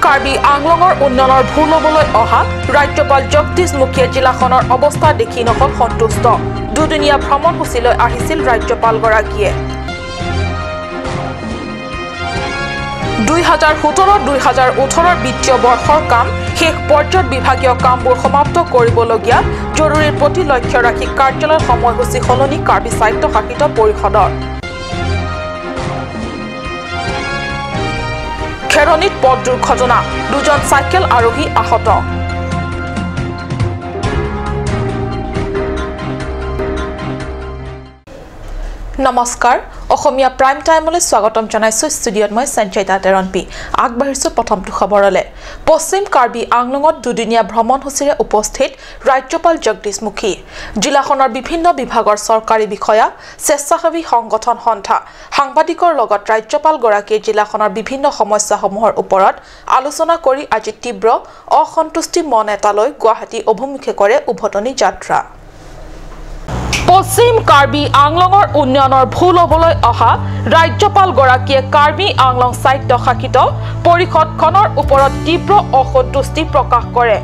কাৰ্বি আংলঙৰ উন্নয়নৰ ভূ ল'বলৈ অহা ৰাজ্যপাল জগদীশ মুখীয়ে জিলাখনৰ অৱস্থা দেখি নহ'ল সন্তুষ্ট। দুদিনীয়া ভ্ৰমণসূচীলৈ আহিছিল ৰাজ্যপালগৰাকীয়ে। 2017-2018 বিত্তীয় বৰ্ষৰ কাম শেষ পৰ্যায়ত বিভাগীয় কামবোৰ সমাপ্ত কৰিবলগীয়া জৰুৰীৰ প্ৰতি লক্ষ্য ৰাখি কাৰ্যালয়ৰ সময়সূচী সলনি কাৰ্বি স্বায়ত্তশাসিত পৰিষদৰ। খেৰণিত পথ দুৰ্ঘটনা, দুজন চাইকেল আৰোহী আহত। নমস্কাৰ, অসমীয়া প্ৰাইম টাইমলৈ স্বাগতম জনাইছো। ষ্টুডিঅ'ত মই সঞ্চয়িতা তেৰণপি। আগবাঢ়িছো প্ৰথমটো খবৰলৈ। পশ্চিম কাৰ্বি আংলঙত দুদিনীয়া ভ্ৰমণসূচীৰে উপস্থিত ৰাজ্যপাল জগদীশ মুখী। জিলাখনৰ বিভিন্ন বিভাগৰ চৰকাৰী বিষয়া, স্বেচ্ছাসেৱী সংগঠন সন্থা, সাংবাদিকৰ লগত ৰাজ্যপালগৰাকীয়ে জিলাখনৰ বিভিন্ন সমস্যাসমূহৰ ওপৰত আলোচনা কৰি আজি তীব্ৰ অসন্তুষ্টি মন এটালৈ গুৱাহাটী অভিমুখে কৰে উভতনি যাত্ৰা। পশ্চিম কাৰ্বি আংলঙৰ উন্নয়নৰ ভূ ল'বলৈ অহা ৰাজ্যপালগৰাকীয়ে কাৰ্বি আংলং স্বায়ত্তশাসিত পৰিষদখনৰ ওপৰত তীব্ৰ অসন্তুষ্টি প্ৰকাশ কৰে।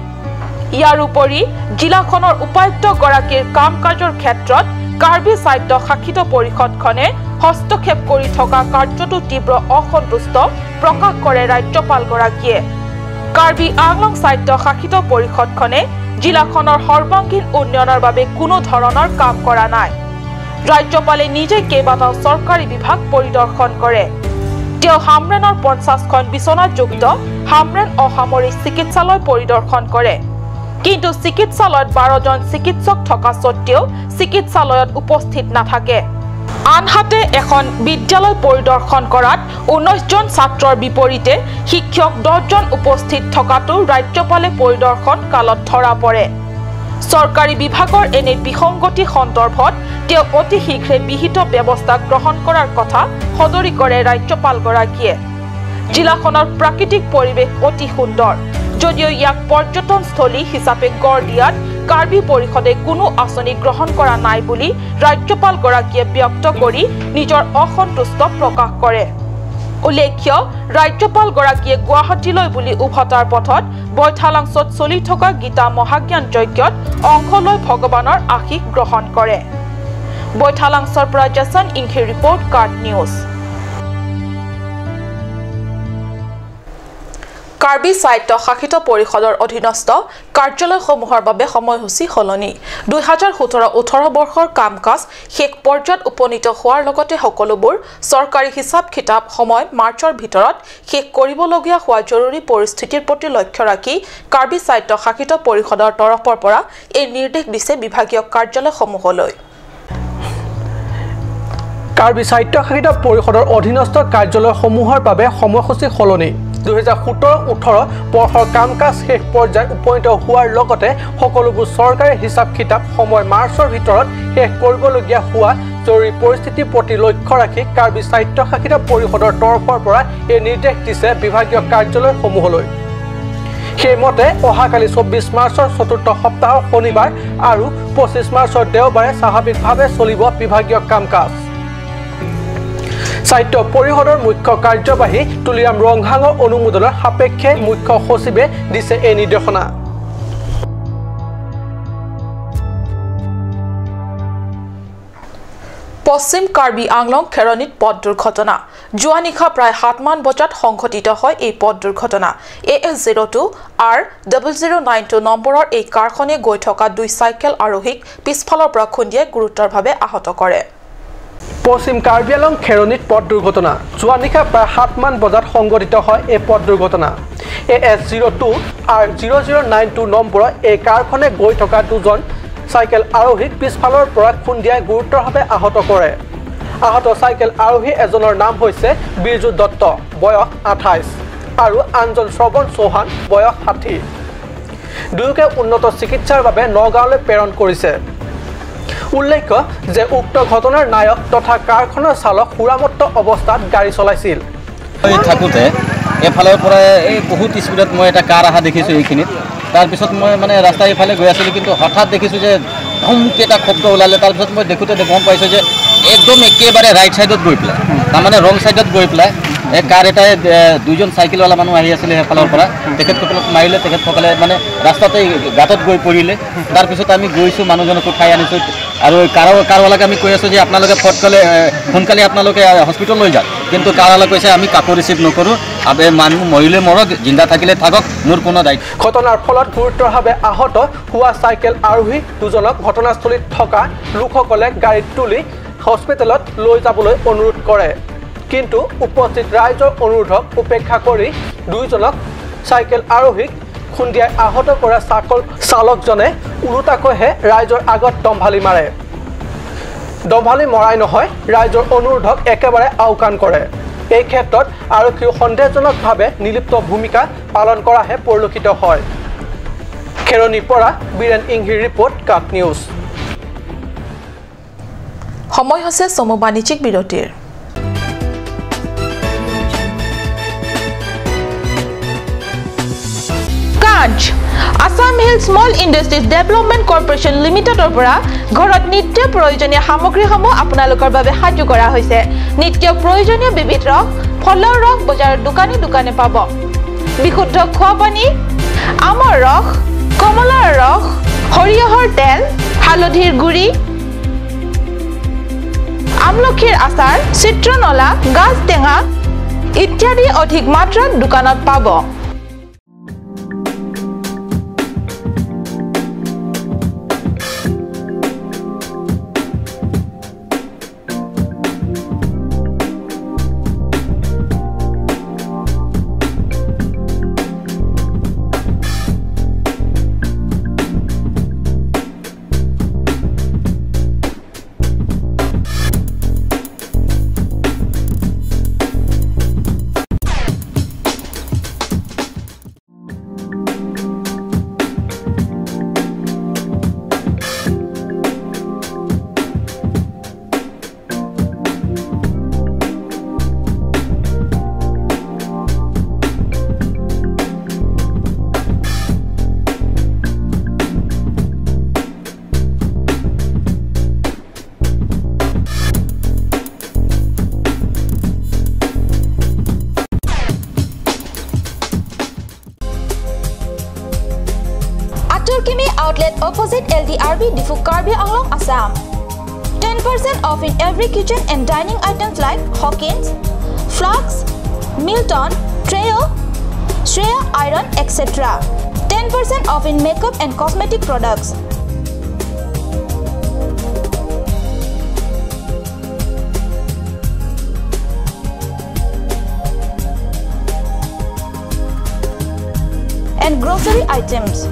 ইয়াৰ উপৰি জিলাখনৰ উপায়ুক্তগৰাকীৰ কাম কাজৰ ক্ষেত্ৰত কাৰ্বি স্বায়ত্তশাসিত পৰিষদখনে হস্তক্ষেপ কৰি থকা কাৰ্যটো তীব্ৰ অসন্তুষ্ট প্ৰকাশ কৰে ৰাজ্যপালগৰাকীয়ে। কাৰ্বি আংলং স্বায়ত্তশাসিত পৰিষদখনে জিলাখনৰ সৰ্বাংগীন উন্নয়নৰ বাবে কোনো ধৰণৰ কাম কৰা নাই। ৰাজ্যপালে নিজে কেইবাটাও চৰকাৰী বিভাগ পৰিদৰ্শন কৰে। তেওঁ হামৰেনৰ 50খন বিচনাযুক্ত হামৰেন অসামৰিক চিকিৎসালয় পৰিদৰ্শন কৰে। কিন্তু চিকিৎসালয়ত 12জন চিকিৎসক থকা স্বত্তেও চিকিৎসালয়ত উপস্থিত নাথাকে। আনহাতে এখন বিদ্যালয় পৰিদৰ্শন কৰাত 19জন ছাত্ৰৰ বিপৰীতে শিক্ষক 10জন উপস্থিত থকাটো ৰাজ্যপালে পৰিদৰ্শন কালত ধৰা পৰে। চৰকাৰী বিভাগৰ এনে বিসংগতি সন্দৰ্ভত তেওঁ অতি শীঘ্ৰে বিহিত ব্যৱস্থা গ্ৰহণ কৰাৰ কথা সদৰি কৰে ৰাজ্যপালগৰাকীয়ে। জিলাখনৰ প্ৰাকৃতিক পৰিৱেশ অতি সুন্দৰ যদিও ইয়াক পৰ্যটনস্থলী হিচাপে গঢ় দিয়াত কাৰ্বি পৰিষদে কোনো আঁচনি গ্ৰহণ কৰা নাই বুলি ৰাজ্যপালগৰাকীয়ে ব্যক্ত কৰি নিজৰ অসন্তুষ্ট প্ৰকাশ কৰে। উল্লেখ্য, ৰাজ্যপালগৰাকীয়ে গুৱাহাটীলৈ বুলি উভতাৰ পথত বৈঠালাংছত চলি থকা গীতা মহাজ্ঞান যজ্ঞত অংশ লৈ ভগৱানৰ আশীষ গ্ৰহণ কৰে। বৈঠালাংছৰ পৰা জাছন ইংখিৰ ৰিপৰ্ট, কাৰ্ট নিউজ। কাৰ্বি স্বায়ত্তশাসিত পৰিষদৰ অধীনস্থ কাৰ্যালয়সমূহৰ বাবে সময়সূচী সলনি। 2017-18 বৰ্ষৰ কাম কাজ শেষ পৰ্যায়ত উপনীত হোৱাৰ লগতে সকলোবোৰ চৰকাৰী হিচাপ খিতাপ সময় মাৰ্চৰ ভিতৰত শেষ কৰিবলগীয়া হোৱা জৰুৰী পৰিস্থিতিৰ প্ৰতি লক্ষ্য ৰাখি কাৰ্বি স্বায়ত্তশাসিত পৰিষদৰ তৰফৰ পৰা এই নিৰ্দেশ দিছে বিভাগীয় কাৰ্যালয়সমূহলৈ। কাৰ্বি স্বায়ত্তশাসিত পৰিষদৰ অধীনস্থ কাৰ্যালয়সমূহৰ বাবে সময়সূচী সলনি। 2017-18 বৰ্ষৰ কাম কাজ শেষ পৰ্যায়ত উপনীত হোৱাৰ লগতে সকলোবোৰ চৰকাৰী হিচাপ খিতাপ সময় মাৰ্চৰ ভিতৰত শেষ কৰিবলগীয়া হোৱা জৰুৰী পৰিস্থিতিৰ প্ৰতি লক্ষ্য ৰাখি কাৰ্বি স্বায়ত্তশাসিত পৰিষদৰ তৰফৰ পৰা এই নিৰ্দেশ দিছে বিভাগীয় কাৰ্যালয়সমূহলৈ। সেইমতে অহাকালি 24 মাৰ্চৰ চতুৰ্থ সপ্তাহৰ শনিবাৰ আৰু 25 মাৰ্চৰ দেওবাৰে স্বাভাৱিকভাৱে চলিব বিভাগীয় কাম কাজ। সাহিত্য পৰিষদৰ মুখ্য কাৰ্যবাহী তুলিৰাম ৰংহাঙৰ অনুমোদনৰ সাপেক্ষে মুখ্য সচিবে দিছে এই নিৰ্দেশনা। পশ্চিম কাৰ্বি আংলং খেৰণিত পথ দুৰ্ঘটনা। যোৱা নিশা প্ৰায় 7মান বজাত সংঘটিত হয় এই পথ দুৰ্ঘটনা। AS 02 R 0092 নম্বৰৰ এই কাৰখনে গৈ থকা দুই চাইকেল আৰোহীক পিছফালৰ পৰা খুন্দিয়াই গুৰুতৰভাৱে আহত কৰে। পশ্চিম কাৰ্বি আংলং খেৰণিত পথ দুৰ্ঘটনা। যোৱা নিশা প্ৰায় 7মান বজাত সংঘটিত হয় এই পথ দুৰ্ঘটনা। AS 02 R 0092 নম্বৰৰ এই কাৰখনে গৈ থকা দুজন চাইকেল আৰোহীক পিছফালৰ পৰা খুন্দিয়াই গুৰুতৰভাৱে আহত কৰে। আহত চাইকেল আৰোহী এজনৰ নাম হৈছে বিৰজু দত্ত, বয়স 28, আৰু আনজন শ্ৰৱণ চৌহান, বয়স 60। দুয়োকে উন্নত চিকিৎসাৰ বাবে নগাঁৱলৈ প্ৰেৰণ কৰিছে। উল্লেখ্য যে উক্ত ঘটনাৰ নায়ক তথা কাৰখনৰ চালক সুৰামত্ত অৱস্থাত গাড়ী চলাইছিল। থাকোঁতে এফালৰ পৰা এই বহুত স্পীডত মই এটা কাৰ অহা দেখিছোঁ এইখিনিত। তাৰপিছত মই মানে ৰাস্তা এইফালে গৈ আছিলোঁ, কিন্তু হঠাৎ দেখিছোঁ যে ধুমকৈ এটা শব্দ ওলালে। তাৰপিছত মই দেখোঁতে গম পাইছোঁ যে একদম একেবাৰে ৰাইট ছাইডত গৈ পেলাই, তাৰমানে ৰং ছাইডত গৈ পেলাই এই কাৰ এটাই দুজন চাইকেলৱালা মানুহ আহি আছিলে সেইফালৰ পৰা, তেখেতসকলক মাৰিলে। তেখেতসকলে মানে ৰাস্তাতে গাঁতত গৈ পৰিলে। তাৰপিছত আমি গৈছোঁ, মানুহজনক উঠাই আনিছোঁ আৰু কাৰৱালাক আমি কৈ আছোঁ যে আপোনালোকে ফটকলে সোনকালে আপোনালোকে হস্পিটেল লৈ যাওক। কিন্তু কাৰৱালা কৈছে আমি কাকো ৰিচিভ নকৰোঁ, আবে মানুহ মৰিলে মৰক, জিন্দা থাকিলে থাকক, মোৰ কোনো দায়িত্ব। ঘটনাৰ ফলত গুৰুতৰভাৱে আহত হোৱা চাইকেল আৰোহী দুজনক ঘটনাস্থলীত থকা লোকসকলে গাড়ীত তুলি হস্পিটেলত লৈ যাবলৈ অনুৰোধ কৰে। কিন্তু উপস্থিত ৰাইজৰ অনুৰোধক উপেক্ষা কৰি দুয়োজনক চাইকেল আৰোহীক খুন্দিয়াই আহত কৰা চালকজনে ওলোটাকৈহে ৰাইজৰ আগত দম্ভালি মাৰে। দম্ভালি মৰাই নহয়, ৰাইজৰ অনুৰোধক একেবাৰে আওকাণ কৰে। এই ক্ষেত্ৰত আৰক্ষীৰ সন্দেহজনকভাৱে নিলিপ্ত ভূমিকা পালন কৰাহে পৰিলক্ষিত হয়। খেৰণিৰ পৰা বীৰেণ ইংহিৰ ৰিপৰ্ট, কাট নিউজ। সময় হৈছে চমু বাণিজ্যিক বিৰতিৰ। Assam Hill Small Industries Development Corporation লিমিটেডৰ পৰা ঘৰত নিত্য প্ৰয়োজনীয় সামগ্ৰীসমূহ আপোনালোকৰ বাবে সাজু কৰা হৈছে। নিত্য প্ৰয়োজনীয় বিবিধ ৰস, ফলৰ ৰস বজাৰৰ দোকানে দোকানে পাব। বিশুদ্ধ খোৱা পানী, আমৰ ৰস, কমলাৰ ৰস, সৰিয়হৰ তেল, হালধিৰ গুড়ি, আমলখিৰ আচাৰ, চিত্ৰনলা, গাজ টেঙা ইত্যাদি অধিক মাত্ৰাত দোকানত পাব। Outlet opposite LDRB Diphu Karbi Anglong, Assam. 10% off in every kitchen and dining items like Hawkins, Flux, Milton, Treo, Shreya Iron, etc. 10% off in makeup and cosmetic products. And grocery items.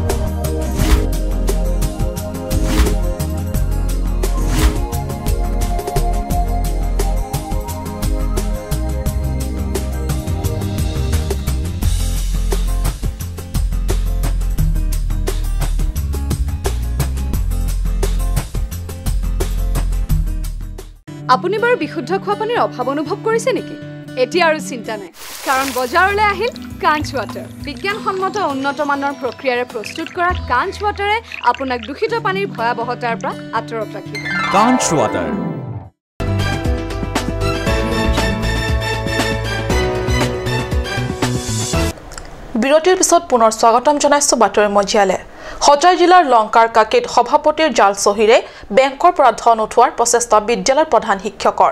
আপুনি বাৰু বিশুদ্ধ খোৱা পানীৰ অভাৱ অনুভৱ কৰিছে নেকি? এতিয়া আৰু চিন্তা নাই, কাৰণ বজাৰলৈ আহিল কাঞ্চ ৱাটাৰ। বিজ্ঞানসন্মত উন্নত মানৰ প্ৰক্ৰিয়াৰে প্ৰস্তুত কৰা কাঞ্চ ৱাটাৰে আপোনাক দূষিত পানীৰ ভয়াৱহতাৰ পৰা আঁতৰত ৰাখিব। কাঞ্চ ৱাটাৰ। বিৰতিৰ পিছত পুনৰ স্বাগতম জনাইছো বাতৰি মজিয়ালে। হোজাই জিলাৰ লংকাৰ কাকীত সভাপতিৰ জাল চহীৰে বেংকৰ পৰা ধন উঠোৱাৰ প্ৰচেষ্টা বিদ্যালয়ৰ প্ৰধান শিক্ষকৰ।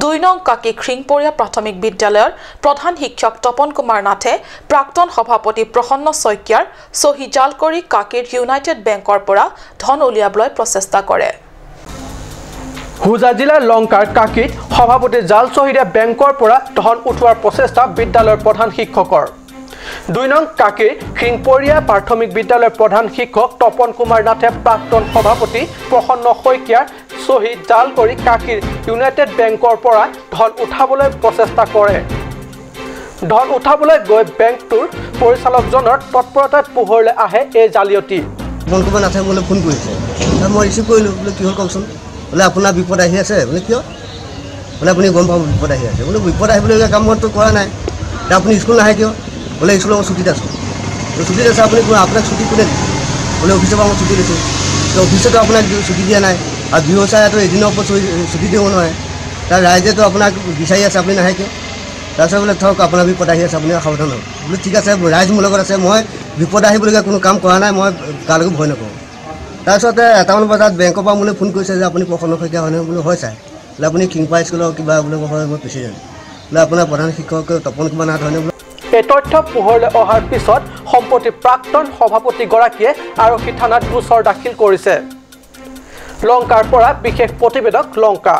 2 নং কাকী খ্ৰিংপৰীয়া প্ৰাথমিক বিদ্যালয়ৰ প্ৰধান শিক্ষক তপন কুমাৰ নাথে প্ৰাক্তন সভাপতি প্ৰসন্ন শইকীয়াৰ চহী জাল কৰি কাকীৰ ইউনাইটেড বেংকৰ পৰা ধন উলিয়াবলৈ প্ৰচেষ্টা কৰে। হোজাই জিলাৰ লংকাৰ কাকীত সভাপতি জাল চহীৰে বেংকৰ পৰা ধন উঠোৱাৰ প্ৰচেষ্টা বিদ্যালয়ৰ প্ৰধান শিক্ষকৰ। 2 নং কাকীৰ খ্ৰিংপৰীয়া প্ৰাথমিক বিদ্যালয়ৰ প্ৰধান শিক্ষক তপন কুমাৰ নাথে প্ৰাক্তন সভাপতি প্ৰসন্ন শইকীয়াৰ চহী জাল কৰি কাকীৰ ইউনাইটেড বেংকৰ পৰা ধন উঠাবলৈ প্ৰচেষ্টা কৰে। ধন উঠাবলৈ গৈ বেংকটোৰ পৰিচালকজনৰ তৎপৰতাত পোহৰলৈ আহে এই জালিয়তি। তপন কুমাৰ নাথে মোলৈ ফোন কৰিছে, মই ৰিচিভ কৰিলোঁ। বোলে কি হ'ল কওকচোন? বোলে আপোনাৰ বিপদ আহি আছে। বোলে কিয়? বোলে আপুনি গম পাব বিপদ আহি আছে। বোলে বিপদ আহিবলগীয়া কাম মইতো কৰা নাই। এতিয়া আপুনি স্কুল নাহে কিয়? বোলে স্কুলত মই ছুটীত আছোঁ। ছুটীত আছে আপুনি, আপোনাক ছুটী কোনে দিছে? বোলে অফিচৰ পৰা মই ছুটী দিছোঁ। অফিচতো আপোনাক ছুটী দিয়া নাই, আৰু বিহু চাইতো এদিনৰ ওপৰত ছুটী দিব নোৱাৰে। তাৰ ৰাইজেতো আপোনাক বিচাৰি আছে, আপুনি নাহে কিয়? তাৰপিছত বোলে থওক আপোনাৰ বিপদ আহি আছে, আপুনি সাৱধান হওক। বোলো ঠিক আছে, ৰাইজ মোৰ লগত আছে, মই বিপদ আহিবলগীয়া কোনো কাম কৰা নাই, মই কালৈকো ভয় নকৰোঁ। তাৰপিছতে 1টামান বজাত বেংকৰ পৰা মোলৈ ফোন কৰিছে যে আপুনি প্ৰসন্ন শইকীয়া হয়নে? বোলো হয় ছাৰ। বোলে আপুনি খিংপা স্কুলৰ কিবা? বোলে হয়, মই প্ৰেচিডেণ্ট। বোলে আপোনাৰ প্ৰধান শিক্ষক তপন কুমাৰ নাথ হয়নে? বোলে এই তথ্য পোহৰলৈ অহাৰ পিছত সম্প্ৰতি প্ৰাক্তন সভাপতিগৰাকীয়ে আৰক্ষী থানাত গোচৰ দাখিল কৰিছে। লংকাৰ পৰা বিশেষ প্ৰতিবেদক লংকা।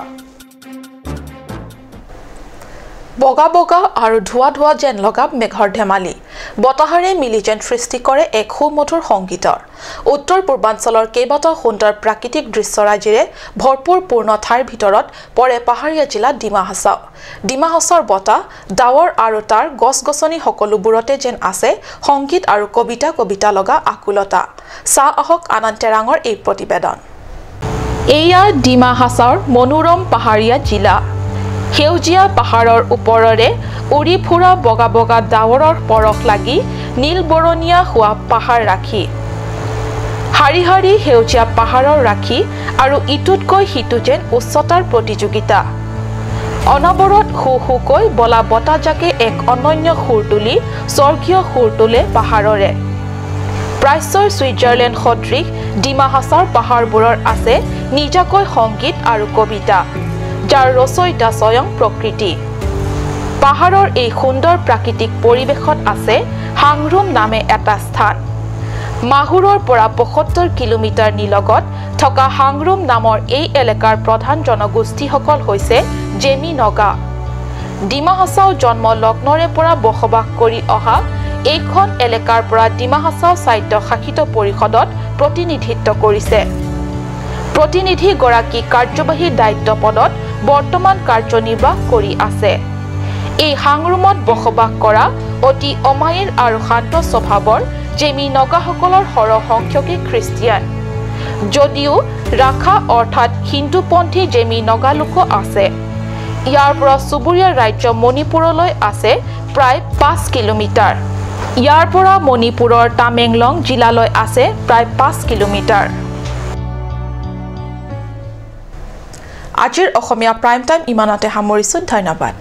বগা বগা আৰু ধোঁৱা ধোঁৱা যেন লগা মেঘৰ ধেমালি বতাহেৰে মিলি যেন সৃষ্টি কৰে এক সুমধুৰ সংগীতৰ। উত্তৰ পূৰ্বাঞ্চলৰ কেইবাটাও সুন্দৰ প্ৰাকৃতিক দৃশ্যৰাজিৰে ভৰপূৰ পূৰ্ণ ঠাইৰ ভিতৰত পৰে পাহাৰীয়া জিলা ডিমা হাছাও। ডিমা হাছাওৰ বতাহ, ডাৱৰ আৰু তাৰ গছ গছনি সকলোবোৰতে যেন আছে সংগীত আৰু কবিতা কবিতা লগা আকুলতা। চাহ আহক আনন্দ টেৰাঙৰ এই প্ৰতিবেদন। এয়া ডিমা হাছাওৰ মনোৰম পাহাৰীয়া জিলা। সেউজীয়া পাহাৰৰ ওপৰেৰে উৰি ফুৰা বগা বগা ডাৱৰৰ পৰশ লাগি নীলবৰণীয়া হোৱা পাহাৰ ৰাখি, শাৰী শাৰী সেউজীয়া পাহাৰৰ ৰাখি আৰু ইটোতকৈ সিটো যেন উচ্চতাৰ প্ৰতিযোগিতা। অনবৰত হু হুকৈ বলা বতাহজাকে এক অনন্য সুৰ তুলি স্বৰ্গীয় সুৰ তোলে পাহাৰৰে। প্ৰাচ্যৰ ছুইজাৰলেণ্ড সদৃশ ডিমা হাছাওৰ পাহাৰবোৰৰ আছে নিজাকৈ সংগীত আৰু কবিতা, যাৰ ৰচয়িতা স্বয়ং প্ৰকৃতি। পাহাৰৰ এই সুন্দৰ প্ৰাকৃতিক পৰিৱেশত আছে হাংৰুম নামে এটা স্থান। মাহুৰৰ পৰা 75 কিলোমিটাৰ নিলগত থকা হাংৰুম নামৰ এই এলেকাৰ প্ৰধান জনগোষ্ঠীসকল হৈছে জেমি নগা। ডিমা হাছাও জন্ম লগ্নৰে পৰা বসবাস কৰি অহা এইখন এলেকাৰ পৰা ডিমা হাছাও স্বায়ত্তশাসিত পৰিষদত প্ৰতিনিধিত্ব কৰিছে। প্ৰতিনিধিগৰাকী কাৰ্যবাহী দায়িত্ব পদত বৰ্তমান কাৰ্যনিৰ্বাহ কৰি আছে। এই হাংৰুমত বসবাস কৰা অতি অমায়িৰ আৰু শান্ত স্বভাৱৰ জেমি নগাসকলৰ সৰহ সংখ্যকেই খ্ৰীষ্টিয়ান, যদিও ৰাখা অৰ্থাৎ হিন্দুপন্থী জেমি নগা লোকো আছে। ইয়াৰ পৰা চুবুৰীয়া ৰাজ্য মণিপুৰলৈ আছে প্ৰায় 5 কিলোমিটাৰ। ইয়াৰ পৰা মণিপুৰৰ তামেংলং জিলালৈ আছে প্ৰায় 5 কিলোমিটাৰ। আজিৰ অসমীয়া প্ৰাইম টাইম ইমানতে সামৰিছোঁ। ধন্যবাদ।